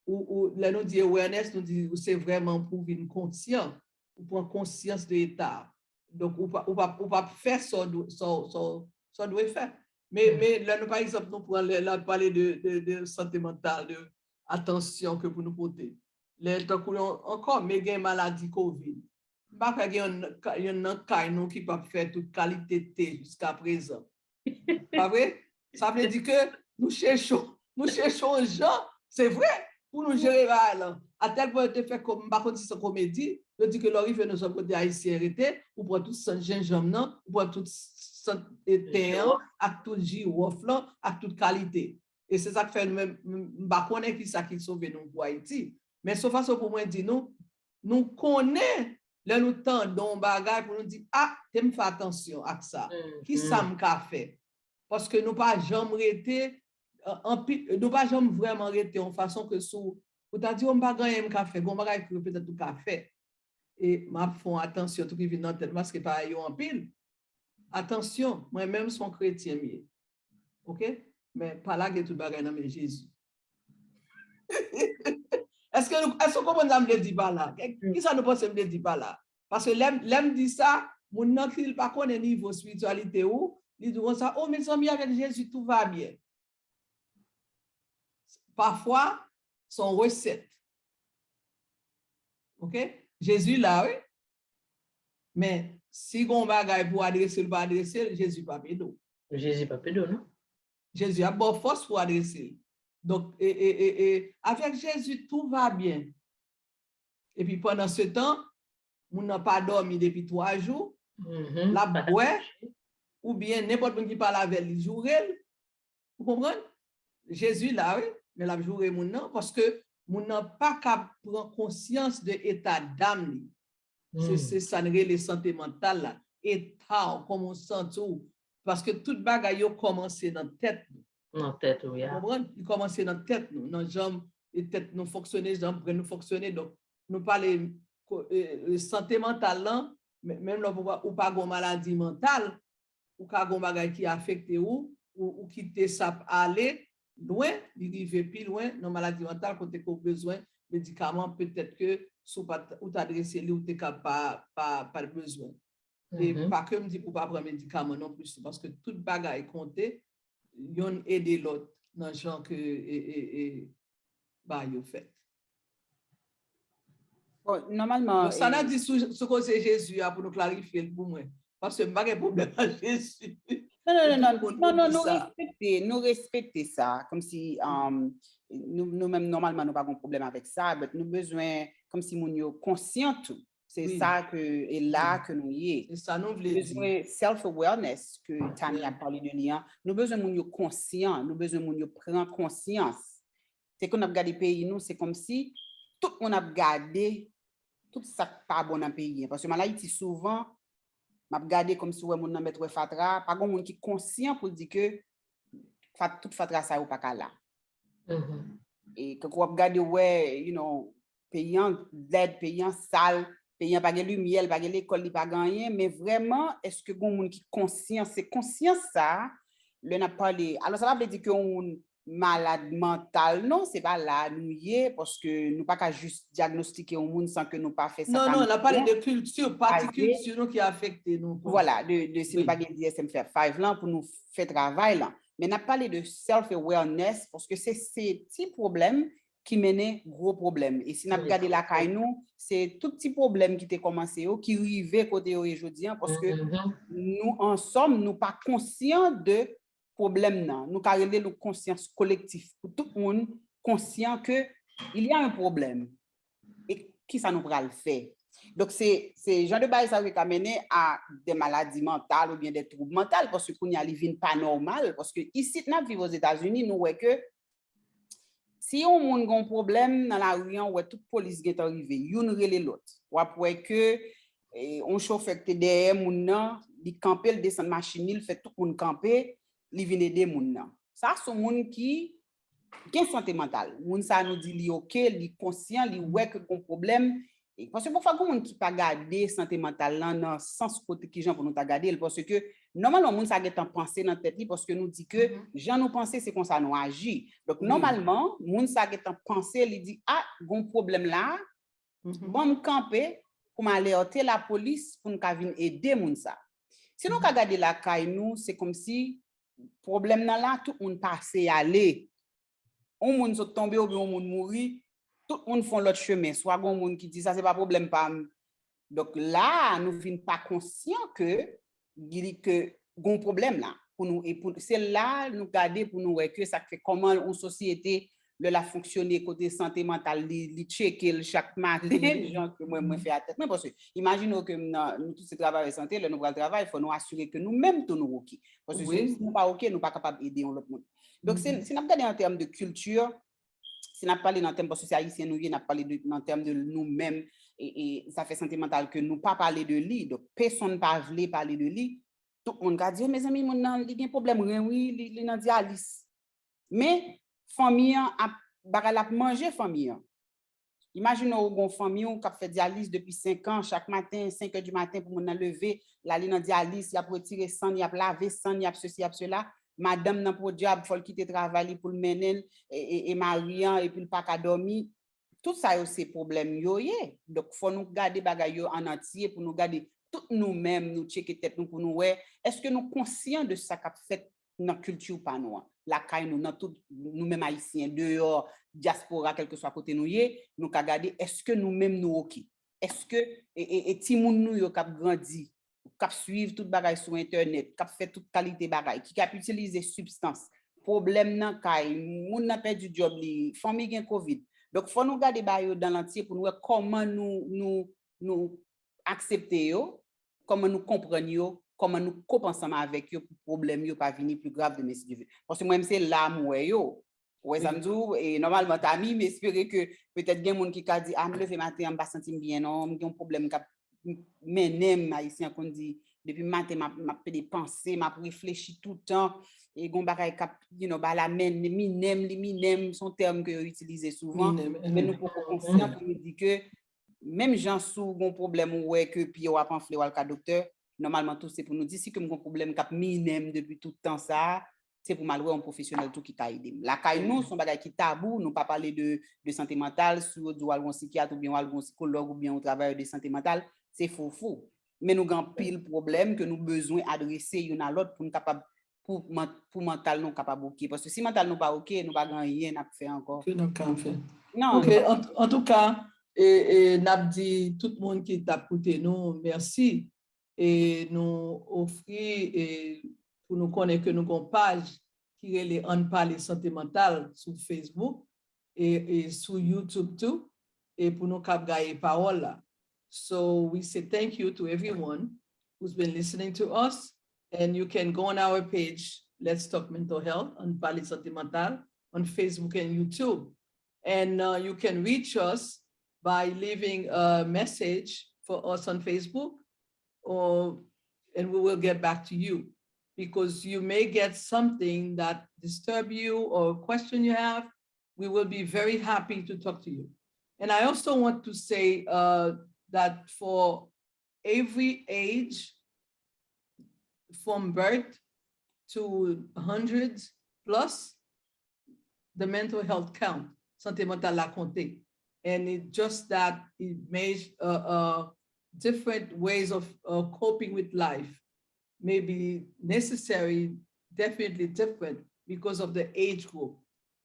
ou, ou, lè nou di awareness, nou di ou se vrèman pou w vin konsyan, ou pran konsyans de eta a. Donk, ou pa, ou pa, ou pa fè sa w dwe, sa w- sa w- sa w dwe fè. Men, men lè nou, pa egzanp, nou pran lè, lè l ap pale de, de, de sante mantal, de atansyon ke pou nou pote. Lè tankou yon, ankò, men gen maladi kovid. M pa kwè gen yon, yon nan kay nou ki p ap fè tout kalite te jiska prezan. Pa vre? Sa vle di ke nou chèche, nou chèche yon jan, se vre, pou nou jere bagay lan. Atèl pwen yo te fè kòm, m pa konn si se komedi, yo di ke lè w rive nan zòn kote Ayisyen rete, ou pran tout sant jenjanm nan, ou pran tout sant e, ten an, ak tout jiwòf lan, ak tout kalite. E se sa k fè nou menm, m m pa konnen ki sa ki sove nou pou Ayiti. Men se yon fason pou mwen di nou, nou konnen lè nou tande yon bagay pou nou di, a, te m fè atansyon ak sa. Ki sa m ka fè? Paske nou pa janm rete, anpi, nou pa janm vrèman rete yon fason ke si w Ou ta di, "Oh, m pa gen anyen m ka fè." Gon bagay ke petèt ou ka fè. E m ap fè yon atansyon tou ki vin nan tèt mwen, paske pa yo anpil. Atansyon, mwen menm se yon kretyen m ye. Oke? Men pa lage tout bagay nan men Jezi. Èske nou, èske w konprann sa m vle di pa la? Kisa nou panse m vle di pa la? Paske lè, lè m di sa, moun nan ki l pa konnen nivo espirityalite ou, li di konsa, "Oh, mezanmi, avec Jésus, tout va bien." Pafwa, se yon resèt. Oke? Jezi la, wi. Men, si gon bagay pou adrese l, pa adrese l, Jezi p ap ede w. Jezi p ap ede w, non? Jezi ap ba w fòs pou adrese l. Donk, e, e, e, e, avec Jésus, tout va bien. Epi pandan se tan, moun nan pa dòmi depi twa jou, l ap bwè, oubyen nenpòt moun ki pale avè l, li joure l. Ou konprann? Jezi la, wi, men l ap joure moun nan, paske moun nan pa ka pran konsyans de eta dam li. Se, se sa n rele sante mantal la. Eta w, kòman w santi w. Paske tout bagay yo kòmanse nan tèt nou. Nan tèt ou, ya. Konprann? Li kòmanse nan tèt nou, nan jan e tèt nou fonksyone, jan bren nou fonksyone. Donk, nou pale ko- e, e, sante mantal lan, men- menm lè ou pa, ou pa gon maladi mantal, ou ka gon bagay ki afekte ou, ou, ou kite sa ale lwen, li rive pi lwen nan maladi mantal kote ke ou bezwen medikaman, petèt ke si w pa t- ou t adrese li, ou te ka pa, pa, pa t bezwen. E pa ke m di pou pa pran medikaman non plis, paske tout bagay konte, yonn ede lòt nan jan ke e, e, e, ba yo fèt. Bon, nòmalman. Sa n a di sou, sou koze Jezi a pou nou klarifye l pou mwen. Paske m pa gen pwoblèm ak Jezi. Non, non, non, non, non, non, nou respekte, nou respekte sa. Kòmsi um, nou, nou menm, nòmalman, nou pa gen pwoblèm avèk sa, but nou bezwen, kòmsi moun yo konsyan tou. Se sa ke, e la ke nou ye. Se sa nou vle di. Bezwen self-awareness ke Tami ap pale de li an. Nou bezwen moun yo konsyan, nou bezwen moun yo pran konsyans. Se ke n ap gade peyi nou, se kòmsi tout moun ap gade tout sa k pa bon nan peyi an. Paske m al Ayiti souvan, m ap gade kòmsi w wè moun nan mèt wè fatra, pa gen moun ki konsyan pou l di ke fat, tout fatra sa yo pa ka la. E kankou w ap gade, w wè, you know, peyi an lèd, peyi an sal, peyi an pa gen limyè, li pa gen lekòl, li pa gen anyen, men vrèman, èske gen moun ki konsyan? Se konsyans sa, lè n ap pale, alò sa pa vle di ke yon moun malad mantal, non, se pa la nou ye, paske nou pa ka jis dyagnostike yon moun san ke nou pa fè sa. Non, non, n ap pale de kilti, pati kilti nou ki afekte nou. Vwala, de, de si nou pa gen D S M five lan pou nou fè travay lan. Men n ap pale de self-awareness, paske se, se ti pwoblèm ki mennen gwo pwoblèm. E si n ap gade lakay nou, se tout ti pwoblèm ki te kòmanse yo, ki rive kote yo ye jodi an, paske nou, an sòm, nou pa konsyan de pwoblèm nan. Nou ka rele l yon konsyans kolektif, pou tout moun konsyan ke il y a un problème. E kisa nou pral fè? Donk, se, se jan de bagay sa yo ki ka mennen a de maladi mantal oubyen de twoub mantal, paske kounye a li vin pa nòmal, paske isit n ap viv Ozetazini, nou wè ke si yon moun gen yon pwoblèm nan lari an, ou wè tout polis gentan rive, youn rele lòt. W ap wè ke e, yon chofè ki te dèyè moun nan, li kanpe, l desann machin li, l fè tout moun kanpe, li vin ede moun nan. Sa se yon moun ki gen sante mantal. Moun sa nou di li oke, li konsyan, li wè ke gen pwoblèm. E, paske pafwa gen moun ki pa gade sante mantal lan nan sans kote kijan pou nou ta gade l, paske nòmalman moun sa gentan panse nan tèt li, paske nou di ke jan nou panse se konsa nou aji. Donk nòmalman moun sa gentan panse, li di, a, gen yon pwoblèm la, ban m kanpe pou m alète lapolis pou n ka vin ede moun sa. Si nou ka gade lakay nou, se kòmsi pwoblèm nan la, tout moun pase ale. Yon moun sot tonbe oubyen yon moun mouri, tout moun fè yon lòt chemen. Swa gen yon moun ki di, sa se pa pwoblèm pa m. Donk la a, nou vin pa konsyan ke, ke gen yon pwoblèm la. Pou nou, e pou, se la nou gade pou nou wè ke sa k fè kòman yon sosyete lè l ap fonksyone kote sante mantal li, li tcheke l chak maten, jan ke mwen, mwen fè a tèt mwen. Paske imajine w ke m nan, nou tout se travayè sante, lè nou pral travay, fò nou asire ke nou menm tou nou oke. Paske si nou pa oke, nou pa kapab ede yon lòt moun. Donk, se, si n ap gade an tèm de kilti, si n ap pale nan tèm, paske se ayisyen nou ye, n ap pale de, nan tèm de nou menm, e, e zafè sante mantal ke nou pa pale de li, donk, pèsonn pa vle pale de li, tout moun ka di, o, mezanmi, moun nan, li gen pwoblèm ren, wi, li, li nan dyalis. Men, fanmi an ap, bagay la ap manje fanmi an. Imajine w gen yon fanmi w k ap fè dyalis depi senk an, chak maten, senk è di maten pou moun nan leve, l ale nan dyalis, y ap retire sann, y ap lave sann, y ap sesi, y ap sela. Madanm nan podyab, fò l kite travay li pou l mennen l, e, e, e mari an, epi l pa ka dòmi. Tout sa yo se pwoblèm yo ye. Donk, fò nou gade bagay yo an antye pou nou gade tout nou menm, nou tcheke tèt nou pou nou wè, èske nou konsyan de sa k ap fèt nan kilti pa nou an? Lakay nou, nan tout, nou menm Ayisyen, deyò, dyaspora, kèlkeswa kote nou ye, nou ka gade, èske nou menm nou oke? Èske e, e, e timoun nou yo k ap grandi, k ap swiv tout bagay sou entènèt, k ap fè tout kalite bagay, ki, k ap itilize sibstans, pwoblèm nan kay, moun nan pèdi djòb li, fanmi gen kovid. Donk, fò nou gade bagay yo dan lantye pou nou wè kòman nou, nou, nou aksepte yo, kòman nou konprann yo, kòman nou koup ansanm avèk yo pou pwoblèm yo pa vini pi grav demen si Dye vle. Paske mwen, se la m wè yo. Ou wè sa m di w? E nòmalman, Tami, m espere ke petèt gen moun ki ka di, a, m leve maten an, m pa santi m byen, non, m gen yon pwoblèm k ap mennen m, Ayisyen konn di, depi maten, m ap, m ap pede panse, m ap reflechi toutan, e gon bagay k ap, you know, ba la men, minen m, li minen m, se yon tèm ke yo itilize souvan, men nou poko konsyan pou nou di ke, menm jan si w gon pwoblèm ou wè ke pye w ap anfle, w al ka doktè, nòmalman tou se pou nou di, si ke m gon pwoblèm k ap minen m depi tout tan sa a, se pou m al wè yon pwofesyonèl tou ki ka ede m. Lakay nou, se yon bagay ki tabou, nou pa pale de, de sante mantal, si yo di w al wè yon sikyat oubyen w al wè yon sikològ oubyen yon travayè de sante mantal, se foufou. Men nou gen anpil pwoblèm ke nou bezwen adrese youn a lòt pou n kapab, pou, man- pou mantal nou kapab oke. Paske si mantal nou pa oke, nou pa gen anyen n ap fè ankò. Ke n ap ka fè. Non, Ok, nou pa an, antouka, e, e, n ap di tout moun ki t ap koute nou, mèsi. E nou ofri, e, pou nou konnen ke nou gen yon paj ki rele Ann Pale Sante Mantal sou Facebook e, e sou YouTube tou, e pou nou kab gaye pawòl la. So we say thank you to everyone who's been listening to us, and you can go on our page, Let's Talk Mental Health, Ann Pale Sante Mantal, on Facebook and YouTube. And uh, you can reach us by leaving a message for us on Facebook, or and we will get back to you, because you may get something that disturb you or question you have. We will be very happy to talk to you. And I also want to say uh, that for every age, from birth to hundreds plus, the mental health count. Sante mantal la konte. And it just that it may uh, uh, different ways of uh, coping with life may be necessary, definitely different because of the age group.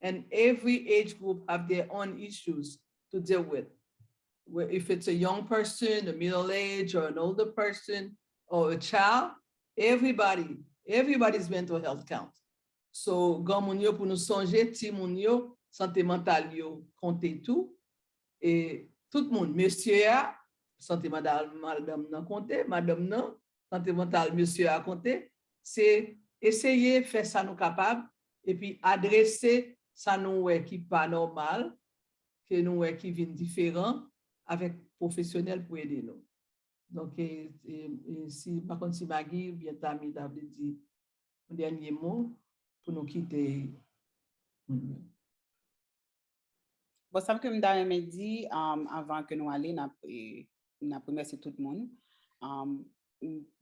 And every age group have their own issues to deal with. Where if it's a young person, a middle age, or an older person, or a child, everybody, everybody's mental health count. So, granmoun yo, pou nou sonje, timoun yo, sante mantal yo konte tou. E tout moun, mesye a, sante mantal madanm nan konte, madanm nan, sante mantal mesye a konte. Se eseye fè sa nou kapab, epi adrese sa nou wè ki pa nòmal, ke nou wè ki vin diferan, avèk pwofesyonèl pou ede nou. Donk, e, e, e si, m pa konn si Maggie oubyen Tami ta vle di yon dènye mo pou nou kite moun yo. Bon, sa ke m ta renmen di, um, anvan ke nou ale, n ap, e, n ap remèsye tout moun. Um,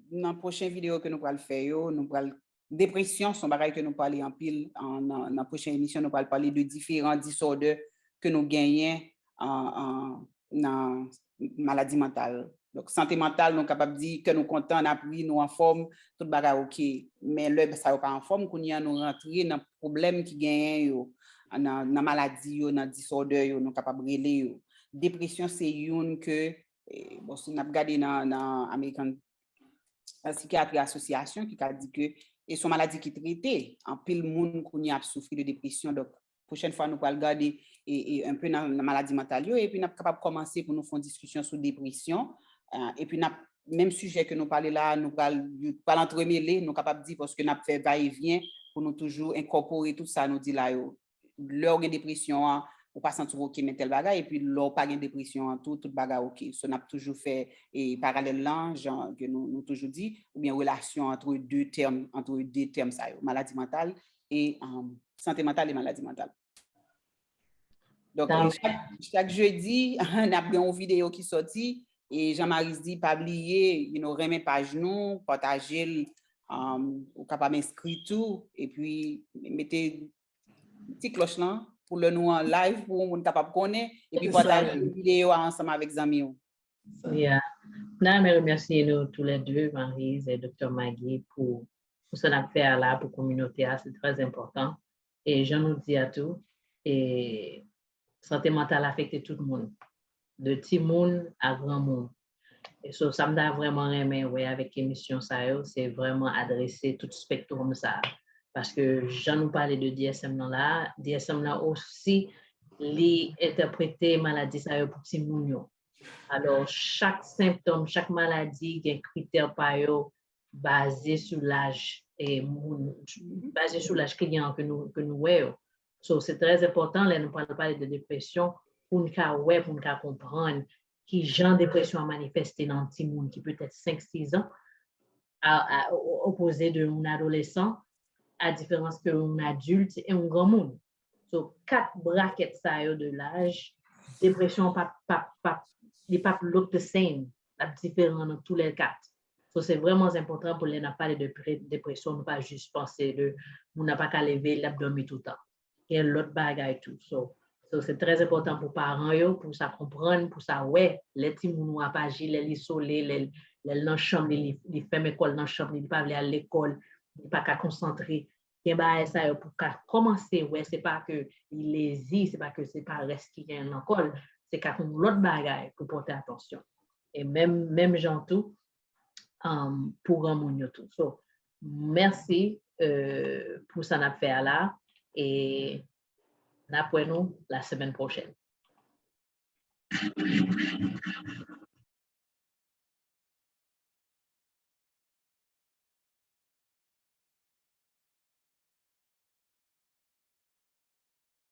nan pwochen videyo ke nou pral fè yo, nou pral, depresyon se yon bagay ke nou pale anpil, uh, nan, nan pwochen emisyon, nou pral pale de diferan disorder ke nou genyen, uh, uh, nan maladi mantal. Donk, sante mantal, nou kapab di kè nou kontan, n ap ri, nou anfòm, tout bagay oke. Men lè sa yo pa anfòm, kounye a nou rantre nan pwoblèm ki genyen yo, nan, nan maladi yo, nan disorder yo, nou kapab rele yo. Depresyon se youn ke, e, bon, si n ap gade nan, nan American Psychiatry Association ki ka di ke e se yon maladi ki trete. Anpil moun kounye a ap soufri de depresyon. Donk, pwochèn fwa nou pral gade e, e, enpe nan, nan maladi mantal yo, epi n ap kapab kòmanse pou nou fè yon diskisyon sou depresyon. Ah, epi n ap, menm sijè ke nou pale la, nou pral, yo pral antremele, nou kapab di, paske n ap fè vayevyen pou nou toujou enkòpore tout sa nou di la yo. Lè w gen depresyon an, ou pa santi w oke, men tèl bagay, epi lè w pa gen depresyon an tou, tout bagay oke. So, n ap toujou fè e, paralèl lan, jan ke nou, nou toujou di, oubyen relasyon antre de tèm, antre de tèm sa yo, maladi mantal e, um, sante mantal e maladi mantal. Donk, chak, chak jedi, n ap gen yon videyo ki sòti. E Jean Maris di, pa bliye, you know, renmen paj nou, pataje l, um, ou kapab enskri tou, epi mete ti klòch lan pou lè nou an live, pou moun kapab konnen, epi pataje videyo a ansanm avèk zanmi w. Yeah. Nan men remèsye nou tou lè de, Marise e Doktè Maggie, pou, pou sa n ap fè a la pou kominote a, se trè enpòtan. E jan nou di a tou, e sante mantal afekte tout moun, de timoun a granmoun. E so, sa m ta vrèman renmen wè avèk emisyon sa yo, se vrèman adrese tout spektwòm sa. Paske jan nou pale de D S M nan la, D S M nan osi, li entèprete maladi sa yo pou timoun yo. Alò, chak sentòm, chak maladi gen kritè pa yo baze sou laj e moun, baze sou laj kliyan ke nou, ke nou wè yo. So, se trè enpòtan lè nou pral pale de depresyon pou n ka wè, pou n ka konprann ki jan depresyon a manifeste nan yon timoun ki petèt senk, sis an, a, a, o- opoze de yon adolesan, a diferans ke yon adilt e yon granmoun. So, kat brakèt sa yo de laj, depresyon pa, pa, pa, li p ap look the same, l ap diferan nan tou lè kat. So, se vrèman enpòtan pou lè n ap pale de pre- depresyon, nou pa jis panse de moun nan pa ka leve, l ap dòmi toutan. Gen lòt bagay tou. So, so se trè enpòtan pou paran yo, pou sa konprann, pou sa wè, lè timoun ou ap aji, lè li sole, lè, lè l nan chanm li, li, li fèmen kò l nan chanm li, li pa vle al lekòl, li pa ka konsantre. Gen bagay sa yo pou ka kòmanse wè, se pa ke li lezi, se pa ke se parès ki gen nan kò l, se ka yon lòt bagay pou pote atansyon. E menm, menm jan tou, um, pou granmoun yo tou. So, mèsi euh, pou sa n ap fè a la. E n ap wè nou la semèn pwochèn.